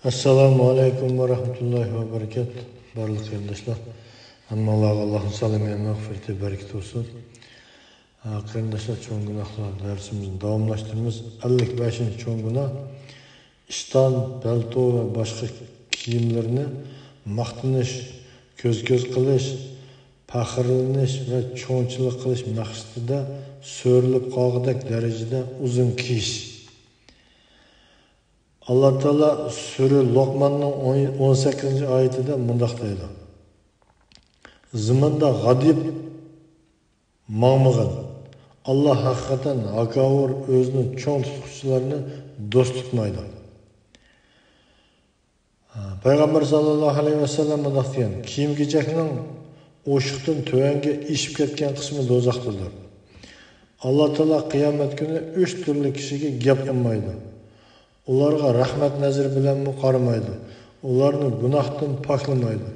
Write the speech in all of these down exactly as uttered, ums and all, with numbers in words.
ئەسسالامۇ ئەلەيكۇم ۋە رەھمەتۇللاھى ۋە بەرىكات. بارلىق قېرىنداشلار، ھەممىڭلارغا ئاللاھنىڭ سالامى، مەغپىرىتى، بەرىكىتى بولسۇن. ھە، قېرىنداشلار، چوڭ گۇناھلار دەرسىمىزنى داۋاملاشتۇرىمىز. ئەللىك بەشىنچى چوڭ گۇناھ، ئىشتان، پەلتو ۋە باشقا كىيىملىرىنى ماختىنىش، كۆز-كۆز قىلىش، پەخىرلىنىش ۋە چوڭچىلىق قىلىش مەقسىتىدە سۆرىلىپ قالغۇدەك دەرىجىدە ئۇزۇن كىيىش. ئاللا تائالا سۈرە لوقماننىڭ ئون، ئون سەككىزىنچى ئايىتىدە مۇنداق دەيدۇ: زېمىندا غادىيىپ ماڭمىغىن. ئاللا ھەقىقەتەن ھاكاۋۇر، ئۆزىنى چوڭ تۇتقۇچىلارنى دوست تۇتمايدۇ. پەيغەمبەر ساللاللاھۇ ئەلەيھى ۋەسەللەم مۇنداق دېگەن: كىيىم-كېچەكنىڭ ئوشۇقتىن تۆۋەنگە ئېشىپ كەتكەن قىسمى دوزاختىدۇر. ئاللا تائالا قىيامەت كۈنى ئۈچ تۈرلۈك كىشىگە گەپ قىلمايدۇ. ئۇلارغا رەھمەت نەزىرى بىلەنمۇ قارىمايدۇ. ئۇلارنى گۇناھتىن پاكلىمايدۇ.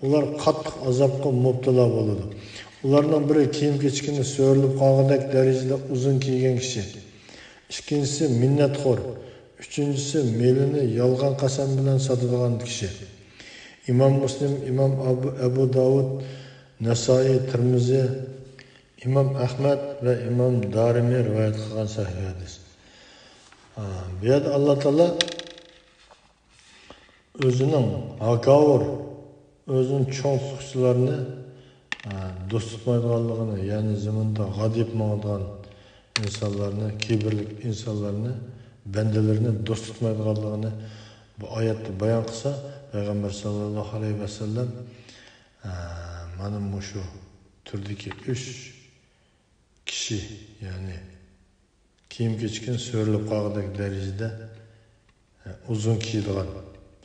ئۇلار قاتتىق ئازابقا مۇپتىلا بولىدۇ. ئۇلارنىڭ بىرى كىيىم-كېچىكىنى سۆرىلىپ قالغۇدەك دەرىجىدە ئۇزۇن كىيگەن كىشى. ئىككىنچىسى مىننەتخور. ئۈچىنچىسى مېلىنى يالغان قەسەم بىلەن ساتىدىغان كىشى. ئىمام مۇسلىم، ئىمام ئەبۇ، ئەبۇ داۋۇد، نەسائىي، تىرمىزى، ئىمام ئەھمەد ۋە ئىمام دارىمى رىۋايەت قىلغان سەھىھ ھەدىس. ھە، بۇ يەردە ئاللا تائالا ئۆزىنىڭ ھاكاۋۇر، ئۆزىنى چوڭ تۇتقۇچىلارنى، ھە، دوست تۇتمايدىغانلىقىنى، يەنى زېمىندا غادىيىپ ماڭىدىغان ئىنسانلارنى، كىبىرلىك ئىنسانلارنى، بەندىلىرىنى دوست تۇتمايدىغانلىقىنى بۇ ئايەتتە بايان قىلسا، پەيغەمبەر ساللاللاھۇ ئەلەيھى ۋەسەللەم، ھە، مانا مۇشۇ تۈردىكى ئۈچ كىشى، يەنى كىيىم-كېچىكىنى سۆرىلىپ قالغۇدەك دەرىجىدە، ئۇزۇن كىيىدىغان،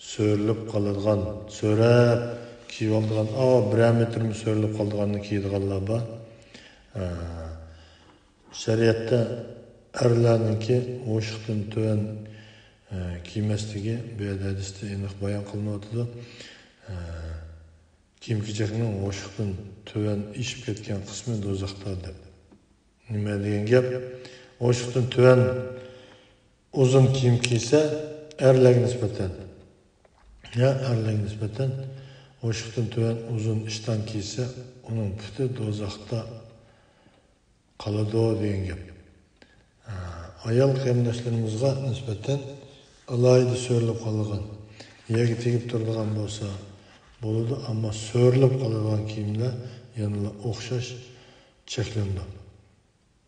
سۆرىلىپ قالىدىغان، سۆرەپ كىيىۋالىدىغان، ئاۋۇ بىرەر مېتىرمۇ سۆرىلىپ قالىدىغاننى كىيىدىغانلار بار. شەرىئەتتە ئەرلەرنىڭكى ئوشۇقتىن تۆۋەن كىيمەسلىكى بۇ يەردە ھەدىستە ئېنىق بايان قىلىنىۋاتىدۇ. كىيىم-كېچەكنىڭ ئوشۇقتىن تۆۋەن ئېشىپ كەتكەن قىسمى دوزاختا دەپ. نېمە دېگەن گەپ؟ ئوشۇقتىن تۆۋەن ئۇزۇن كىيىم كىيسە، ئەرلەرگە نىسبەتەن، يا ئەرلەرگە نىسبەتەن ئوشۇقتىن تۆۋەن ئۇزۇن ئىشتان كىيسە، ئۇنىڭ پۇتى دوزاختا قالىدۇ دېگەن گەپ. ھە، ئايال قېرىنداشلىرىمىزغا نىسبەتەن ئالاھىدە سۆرىلىپ قالىدىغان، يەرگە تېگىپ تۇرىدىغان بولسا بولىدۇ، ئەمما سۆرىلىپ قالىدىغان كىيىملەر يەنىلا ئوخشاش چەكلىنىدۇ.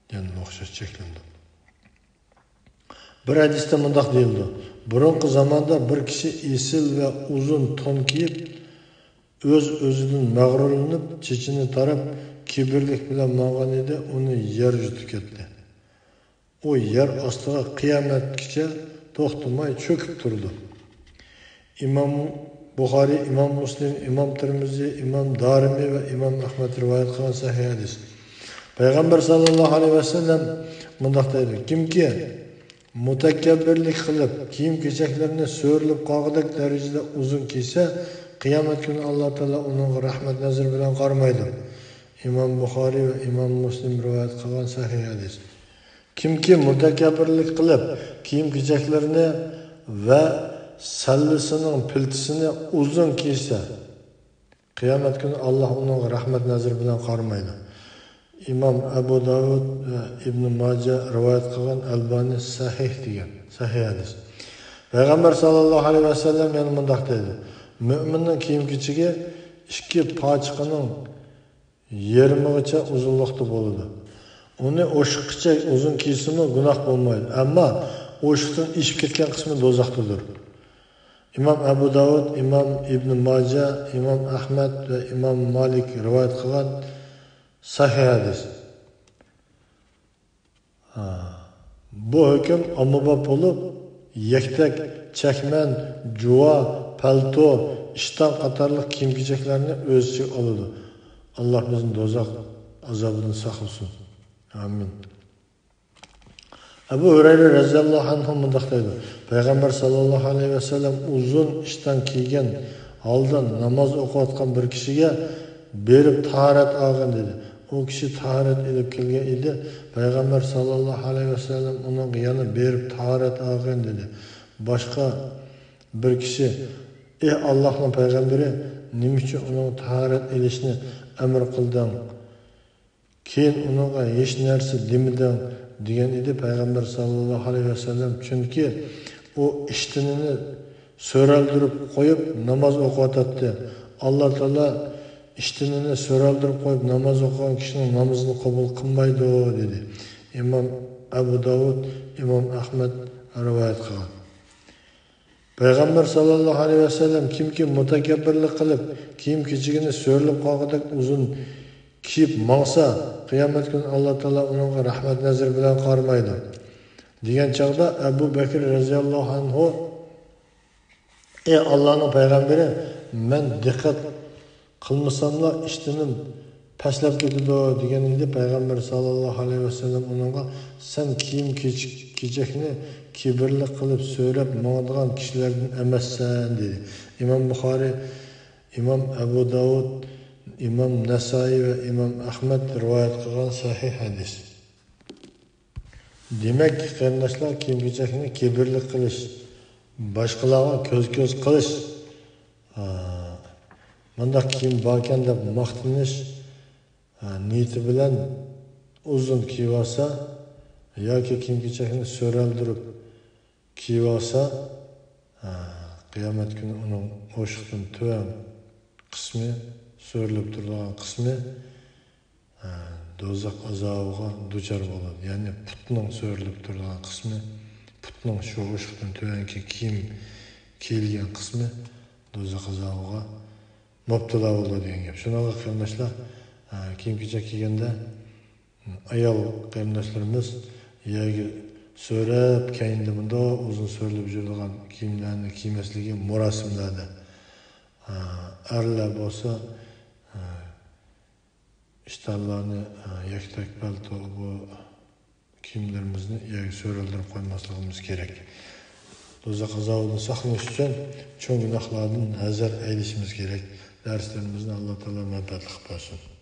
يەنىلا ئوخشاش چەكلىنىدۇ. بىر ھەدىستە مۇنداق دېيىلىدۇ: بۇرۇنقى زاماندا بىر كىشى ئېسىل ۋە ئۇزۇن تون كىيىپ، ئۆز-ئۆزىدىن مەغرۇرلىنىپ، چېچىنى تاراپ، كىبىرلىك بىلەن ماڭغان ئىدى، ئۇنى يەر يۇتۇپ كەتتى. ئۇ يەر ئاستىغا قىيامەتكىچە توختىماي چۆكۈپ تۇرىدۇ. ئىمام بۇخارىي، ئىمام مۇسلىم، ئىمام تىرمىزى، ئىمام دارىمى ۋە ئىمام ئەھمەد رىۋايەت قىلغان سەھىھ ھەدىس. پەيغەمبەر ساللاللاھۇ ئەلەيھى ۋەسەللەم مۇنداق دەيدۇ: كىمكى مۇتەكەببىرلىك قىلىپ، كىيىم-كېچەكلىرىنى سۆرىلىپ قالغۇدەك دەرىجىدە ئۇزۇن كىيسە، قىيامەت كۈنى ئاللا تائالا ئۇنىڭغا رەھمەت نەزىرى بىلەن قارىمايدۇ. ئىمام بۇخارىي ۋە ئىمام مۇسلىم رىۋايەت قىلغان سەھىھ ھەدىس. كىمكى مۇتەكەببىرلىك قىلىپ، كىيىم-كېچەكلىرىنى ۋە سەللىسىنىڭ پىلتىسىنى ئۇزۇن كىيسە، قىيامەت كۈنى ئاللا ئۇنىڭغا رەھمەت نەزىرى بىلەن قارىمايدۇ. ئىمام ئەبۇ داۋۇد ۋە ئىبنى ماجە رىۋايەت قىلغان، ئەلبانى سەھىھ دېگەن، سەھىھ ھەدىس. پەيغەمبەر ساللاللاھۇ ئەلەيھى ۋەسەللەم يەنە مۇنداق دەيدۇ: مۆمىننىڭ كىيىم-كېچىكى ئىككى پاچىقىنىڭ يېرىمىغىچە ئۇزۇنلۇقتا بولىدۇ. ئۇنى ئوشۇققىچە ئۇزۇن كىيسىمۇ گۇناھ بولمايدۇ، ئەمما ئوشۇقتىن ئېشىپ كەتكەن قىسمى دوزاختىدۇر. ئىمام ئەبۇ داۋۇد، ئىمام ئىبنى ماجە، ئىمام ئەھمەد ۋە ئىمام مالىك رىۋايەت قىلغان سەھىھ ھەدىس. ھا، بۇ ھۆكۈم ئاممىباب بولۇپ، يەكتەك، چەكمەن، جۇۋا، پەلتو، ئىشتان قاتارلىق كىيىم-كېچەكلەرنى ئۆز ئىچىگە ئالىدۇ. ئاللا بىزنى دوزاخ ئازابىدىن ساقلىسۇن. ئامىن. ئەبۇ ھۇرەيرە رەزىياللاھۇ ئەنھۇ مۇنداق دەيدۇ: پەيغەمبەر ساللاللاھۇ ئەلەيھى ۋەسەللەم ئۇزۇن ئىشتان كىيگەن ھالدا ناماز ئوقۇۋاتقان بىر كىشىگە بېرىپ تاھارەت ئالغىن دېدى. ئۇ كىشى تاھارەت ئېلىپ كەلگەن ئىدى. پەيغەمبەر ساللاللاھۇ ئەلەيھى ۋەسەللەم ئۇنىڭغا يەنە بېرىپ تاھارەت ئالغىن دېدى. باشقا بىر كىشى: «ئى ئاللاھنىڭ پەيغەمبىرى، نېمە ئۈچۈن ئۇنىڭغا تاھارەت ئېلىشنى ئەمر قىلدىڭ؟ كېيىن ئۇنىڭغا ھېچ نەرسە دېمىدىڭ؟» دېگەن ئىدى پەيغەمبەر ساللاللاھۇ ئەلەيھى ۋەسەللەم. چۈنكى ئۇ ئىشتىنىنى سۆرەلدۈرۈپ قويۇپ ناماز ئوقۇۋاتاتتى. ئاللا تائالا ئىشتىنىنى سۆرەلدۈرۈپ قويۇپ ناماز ئوقۇغان كىشىنىڭ نامىزىنى قوبۇل قىلمايدۇ، دېدى. ئىمام ئەبۇ داۋۇد، ئىمام ئەھمەد رىۋايەت قىلغان. پەيغەمبەر ساللاللاھۇ ئەلەيھى ۋەسەللەم: «كىمكى مۇتەكەببىرلىك قىلىپ، كىيىم-كېچىكىنى سۆرىلىپ قالغۇدەك ئۇزۇن كىيىپ ماڭسا، قىيامەت كۈنى ئاللا تائالا ئۇنىڭغا رەھمەت نەزىرى بىلەن قارىمايدۇ» دېگەن چاغدا، ئەبۇ بەكرى رەزىياللاھۇ ئەنھۇ: «ئى ئاللانىڭ پەيغەمبىرى، مەن دىققەت قىلمىساملا ئىشتىنىم پەسلەپ كېتىدۇ» دېگەن ئىدى. پەيغەمبەر ساللاللاھۇ ئەلەيھى ۋەسەللەم ئۇنىڭغا: «سەن كىيىم-كېچەكنى كىبىرلىك قىلىپ سۆرەپ ماڭىدىغان كىشىلەردىن ئەمەسسەن» دېدى. ئىمام بۇخارىي، ئىمام ئەبۇ داۋۇد، ئىمام نەسائىي ۋە ئىمام ئەھمەد رىۋايەت قىلغان سەھىھ ھەدىس. دېمەك، قېرىنداشلار، كىيىم-كېچەكنى كىبىرلىك قىلىش، باشقىلارغا كۆز-كۆز قىلىش، ئا، مۇنداق كىيىم باركەن دەپ ماختىنىش، ئا، نىيىتى بىلەن ئۇزۇن كىيىۋالسا ياكى كىيىم-كېچەكنى سۆرەلدۈرۈپ كىيىۋالسا، ئا، قىيامەت كۈنى ئۇنىڭ ئوشۇقتىن تۆۋەن قىسمى، سۆرىلىپ تۇرىدىغان قىسمى، ئا، دوزاخ ئازابىغا دۇچار بولىدۇ. يەنى پۇتنىڭ سۆرىلىپ تۇرىدىغان قىسمى، پۇتنىڭ شۇ ئوشۇقتىن تۆۋەنكى كىيىم كىيىلگەن قىسمى دوزاخ ئازابىغا مۇپتىلا بولىدۇ دېگەن گەپ. شۇنىڭغا قېرىنداشلار، ئا، كىيىم-كېچەك كىيگەندە، ئايال قېرىنداشلىرىمىز يەرگە سۆرەپ، كەينىدە مۇنداق ئۇزۇن سۆرىلىپ يۈرىدىغان كىيىملەرنى كىيمەسلىكى مۇراسىملاردا. ئا، ئەرلەر بولسا، ئا، ئىشتانلارنى، ئا، يەكتەك پەلتو، بۇ كىيىملىرىمىزنى يەرگە سۆرەلدۈرۈپ قويماسلىقىمىز كېرەك. دوزاخ ئازابىدىن ساقلىنىش ئۈچۈن چوڭ گۇناھلاردىن ھەزەر ئەيلىشىمىز كېرەك. دەرسلىرىمىزنى ئاللا تائالا مەنپەئەتلىك قىلىپ بەرسۇن.